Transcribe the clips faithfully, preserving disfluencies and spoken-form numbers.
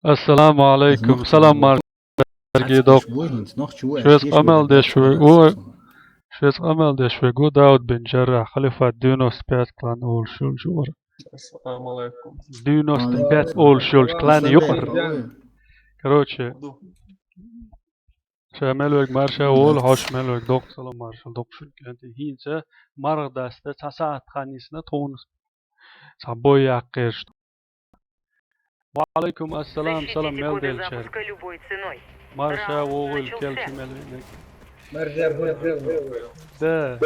Ассаламу алейкум. Салам, маршал, дорогие доктор. Шуэс къамел деш вегу, шуэс къамел деш вегу Дауд бин Джаррах, халифат девяносто пять клан олуш йолчу вара. Ассаламу алейкум. Девяносто пять олуш йолчу клан юкъара. Короче, ша мел вега марша волу, хьош мел вега доккха салам маршал доккхушун кӀентий. ХӀинца марха даста цхьа сахьт хан йисна тхуна. Цхьа бой яккхерш. Ва алейкум ассалам, салам мел делчаьрга. Марша вогӀийла, кел чу мел веъниг. Да.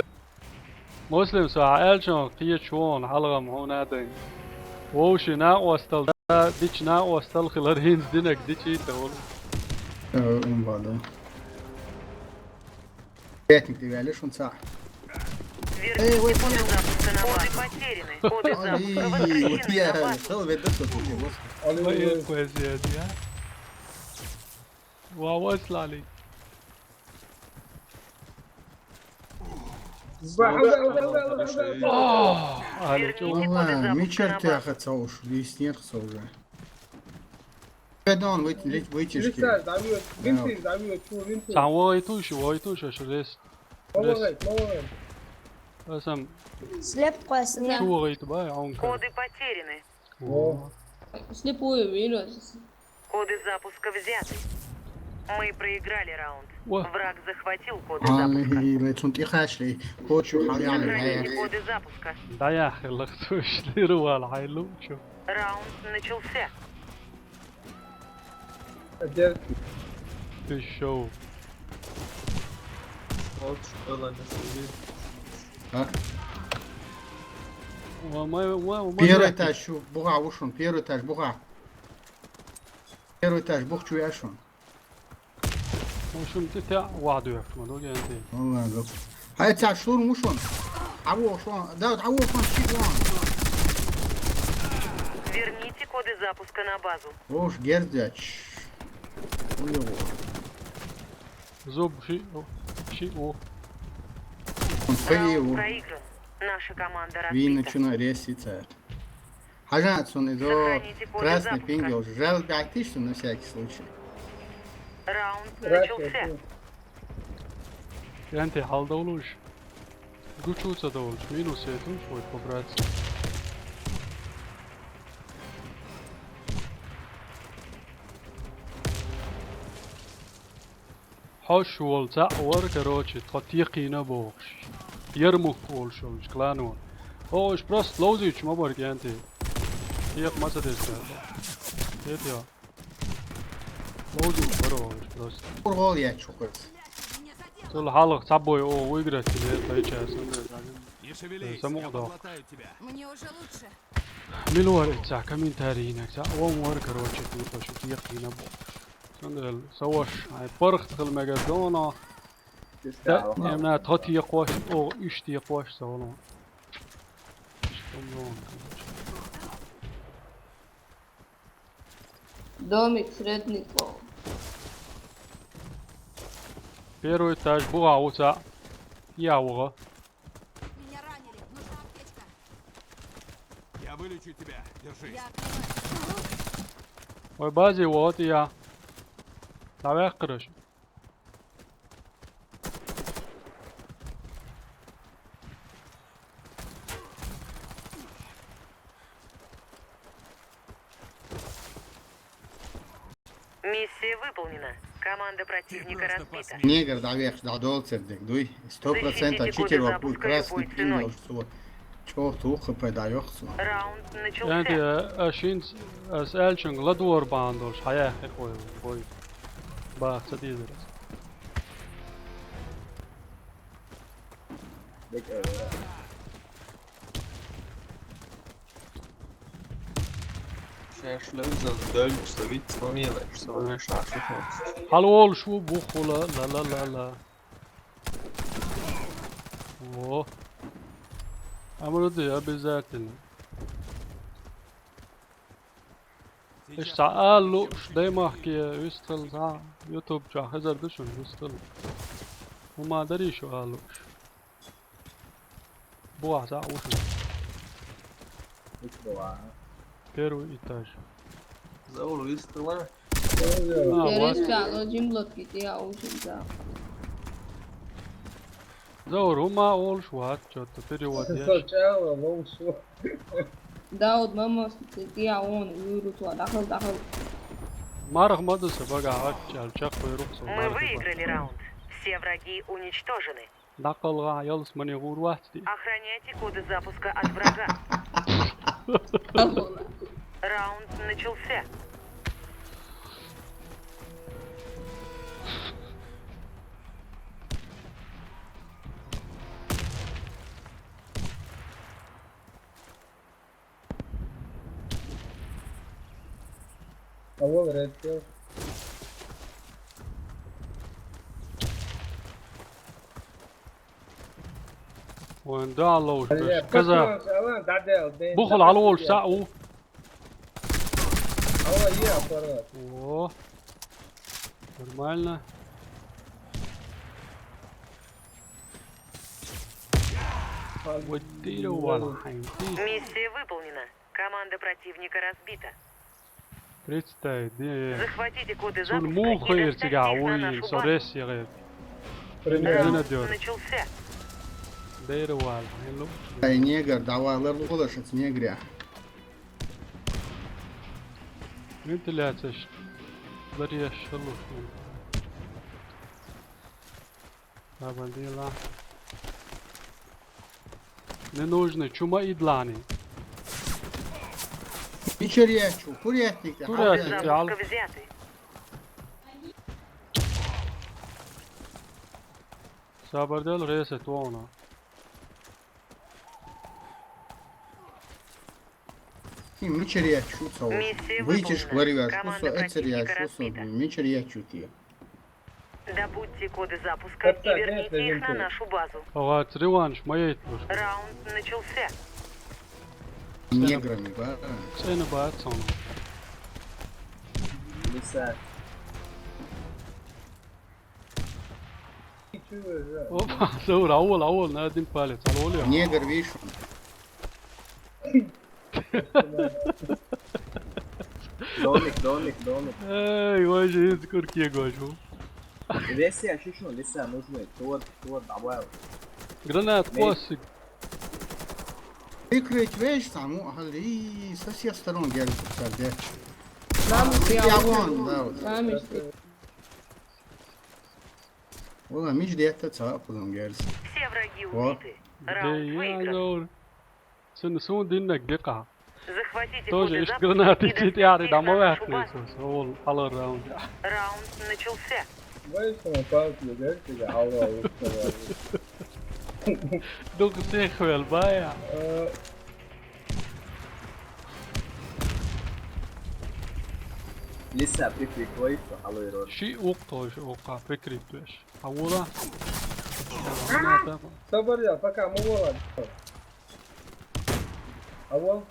Муслим, со хьан аьллачунах кхечу вогӀун хьалхам хьуна а дайна. Вовшийн накъостал да, дича накъостал хилар хӀинца динарг дичий ца волу. Э, ум бада. Пятник ты вяли шунца. Верните коды запуска на базу. Коды потеряны. Коды запуска возвращены на базу. Ай, вот я, хел ведь, да, что ты делаешь? Ой, какой зверь, а? Ва, ва, слали. О, али, чё? Верните коды запуска на базу. Мичер тяхаться уж, лиснет уже. Пойдём, выйти, лить, вытяжки. Лиса, давай, винты, давай, чё, винты? Цхьа вогӀуьйтуш, вогӀуьйтуш аша рес. Молодец, молодец. Асам. Слеп кхоьссина. Чу вогӀуьйту бай, а он как. Коды потеряны. О. Слепую вирус. Коды запуска взяты. Мы проиграли раунд. О. Враг захватил коды запуска. Ай, лечун тихашли. Хочу хаяли. Сохраните коды запуска. Да я хилах слышали, рвал хайлу, чё. Раунд начался. Ты шо? Вот что было на суде. А? Ва, ма, ма, ма, первый этаж, шу, буха, ушун, первый этаж, буха. Первый этаж, бух чу яшун. Ушун ты, ты, ва, дуя, ма, дуя, ты. Валлахи, дуя. Хьай, ца штурм ушун. Аво шун. Да, аво шун, ши вон. Верните коды запуска на базу. Уж гердяч. Уйо. Зуб ши, ши у. Он фей у. Раунд проигран. Наша команда разбита. Вина чуна ресица. Хьажа, цунна изо красный пингел. Жал баьхкиш на всякий случай. Раунд начался. Кенти хьалдовлуш. Гучу ца довлуш. Минус етуш, вот по-братски. Хьош волу цхьаъ вара, короче, тхо текхийна бохуш. Ярмук олуш йолчу клано. Оха уьш просто ловзуьйтуш ма бара, кӀентий. Текха ма ца деза цара. Кхетий хьо? Ловзуьйтуш бара оха уьш просто. Ургъол яц чу кхуьц. Цул хьалха цхьа бой оха выиграть хилла тхайчаьрца. Не шевелись, я подлатаю тебя. Мне уже лучше. Мила вара иза цхьа комментарий йинарг, цхьа вон вара, короче, типа, шу текхийна бохуш. Цундела, сан ваша, хьайн паргӀат хила мегар дона. Да, эмна тхо текхош, о, уьш текхош, сан вало. Домик средний пол. Первый этаж, буха ву цхьаъ. Я вуха. Меня ранили. Нужна аптечка. Я вылечу тебя. Держись. Я открываю. Ой, базе, вот и я. Давай, короче. Миссия выполнена. Команда противника разбита. Негр дӀавехаш дӀадолу цердиг дуй. Сто процентов читер вапуй, красный пингел цо. ЧӀогӀа туххапай дӀайоху цо. Раунд начался. Энди, а, а шинца, ас аьллачуьнга ладор бахьана долуш, хьаяххи кхой, бой. Баха ца дезара. Шаьш левзан доьллуш сан виц ма мелаш, сан вешаш. Хьалволуш ву буххула, ла, ла, ла, ла. Во. Амруди, обязательно. Иштта ала лууш, даймахке вистхила, цхьа YouTube чохь хезар ду шуна вистхила. ХӀума дарий шу ала лууш? Бохьа цхьаъ ву шуна. Первый этаж. Заур, вистала. А, Перес вот. чаӀло жимлот гитӀи аӀужин за. Заур, хӀума олуш вац, чё-то перевод Со еш. чӀала ловшо. Дауд мамас гитӀи аӀун уйру туа дахал дахал. Марх ма ду со багахь, чаккхой рухсо. Мы выиграли раунд. Все враги уничтожены. ДӀакхалгӀа ялсмане гӀур вац те. Охраняйте коды запуска от врага. Раунд начался. А вот редкил. Вайн да ловш. Бля, Каза. пацан, алан, да, да, да. Бухал алвол са у. Ала, я, аппарат. О. Нормально. Вот ты его, хайнти. Миссия выполнена. Команда противника разбита. Представь, де. Захватите коды Цун запуска муха и эртига доставьте их на уйин, нашу со базу. рес ягъе. Примерно. Раунд Надёр. Начался. Дейр вал, хайло. Ай, негр, давай, лар лугулашац негря. Вентиляция ш-, ларьяш шалуш. Бабандила. Не нужны чума идлани. Ичерячу, курятник, Курятник. Реал. Запуска взяты. Сабардел ресет вона. Мичерячу, цау. Миссия Выйти выполнена. шкварьвяш, Команда кусо, противника эцерьяш, кусо, разбита. мичерячу ти. Добудьте коды запуска и Подсадь, верните их на Винтик. Нашу базу. Ага, реванш, моей тлуш. Раунд начался. Неграми, ба. Цена бацан. Лиса. Ничего, да. Опа, Заур, авол, авол, на один палец, авол я. Негр, видишь? Домик, домик, домик. Эй, вай же из курки гожу. Лиса, шишну, лиса, нужны. Тур, тур, давай. Гранат, косик. Прикрыть вещь саму, али, со всех сторон герб сардеч. Там Я я вон, да, вот. Там ишти. Вала, мич детта ца, кудам герс. Все враги Во. убиты. Раунд Эй, я выигран. Заур. Сын, сын диннек гека. Захватите Тоже коды есть запуска гранаты, и чуть яри, доставьте да, их на нашу мовятный, базу. сын, авол, алар раунд. Раунд начался. Вышел, палки, да, тебе, алло, алло, алло. Дук сехвел, бая. Э, Лиса, прикрыть твой, алло, рот. Ши ук, тоже ука, прикрыть, видишь. Авола. Собор, пока, мы вала. А вон,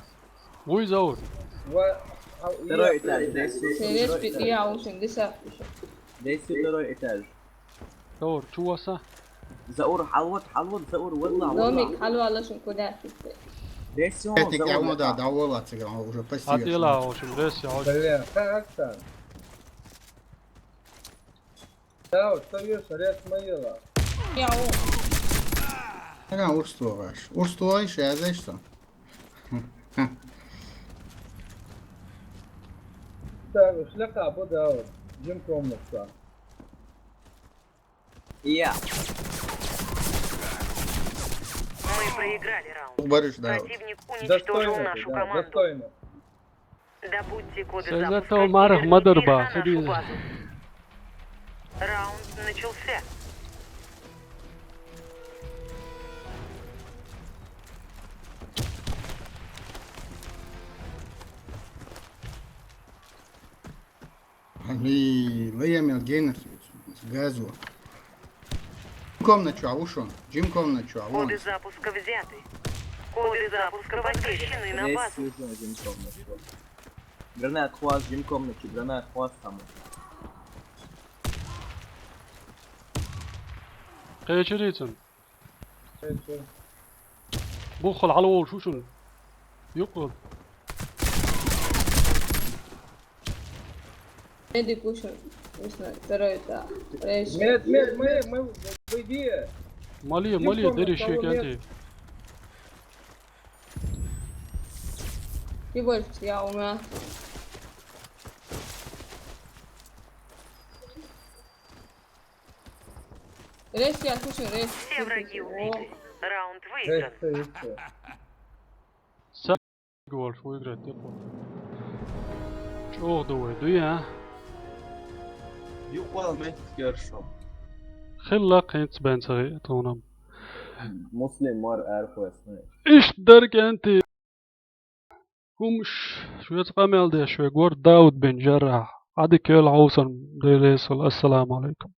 Вуй, Заур. ва, а, Второй я- этаж, здесь тут Сереш второй пи этаж. я ушин диса пиша. Здесь тут второй этаж. Заур, чуваса. Заур, حلوت، حلوت، Заур, والله، Домик والله. халу алашин куда пиша. Здесь он, Этник я Заур, вон, да, да. да, вала, цыган, уже пассивно. Атила, очень рес, я очень. Бля, как там? Да, вот что видишь, рез моела. Я у. Ага, урстуаш. Урстуаш, я знаешь что? Так, шляха, бо, да, вот. Жим комнатка. Я. Мы проиграли раунд. Барыш, да, вот. Противник уничтожил Достойно, нашу да, команду. Достойно. Добудьте коды Сальза запуска то и марах верните мадырба, их на нашу серьёзно. Базу. Раунд начался. Али, лоя мел генер, газу. Комнату, а ушон. Жим комнату, а вон. Коды запуска взяты. Коды запуска возвращены на Здесь базу. слышно, жим комнату. Гранат хвас, жим комнату, гранат хвас там. Кечерицин. Бу хол алвол шушун. Юк. Медик вышел. Вышел. Второй, да. Рейс. Нет, нет, мы, мы, выйди. Малие, Ну малие, что, дери на втором шекенти. месте. И больше я умер. Рейс, я слушаю, рейс. Все враги О, убиты. Раунд Жесть, выигран. ты, ты. Гольф выиграть, я понял. Чё, давай, дуя? Юкъвал меттигершо. Хилла кхенц бенцаги тунам. Муслим мар архуэсны. Иш даркенти. Хумш, швец къамел де шве гор Дауд бен Жаррах. Ади кел хаусан дересул. Ассаламу алейкум.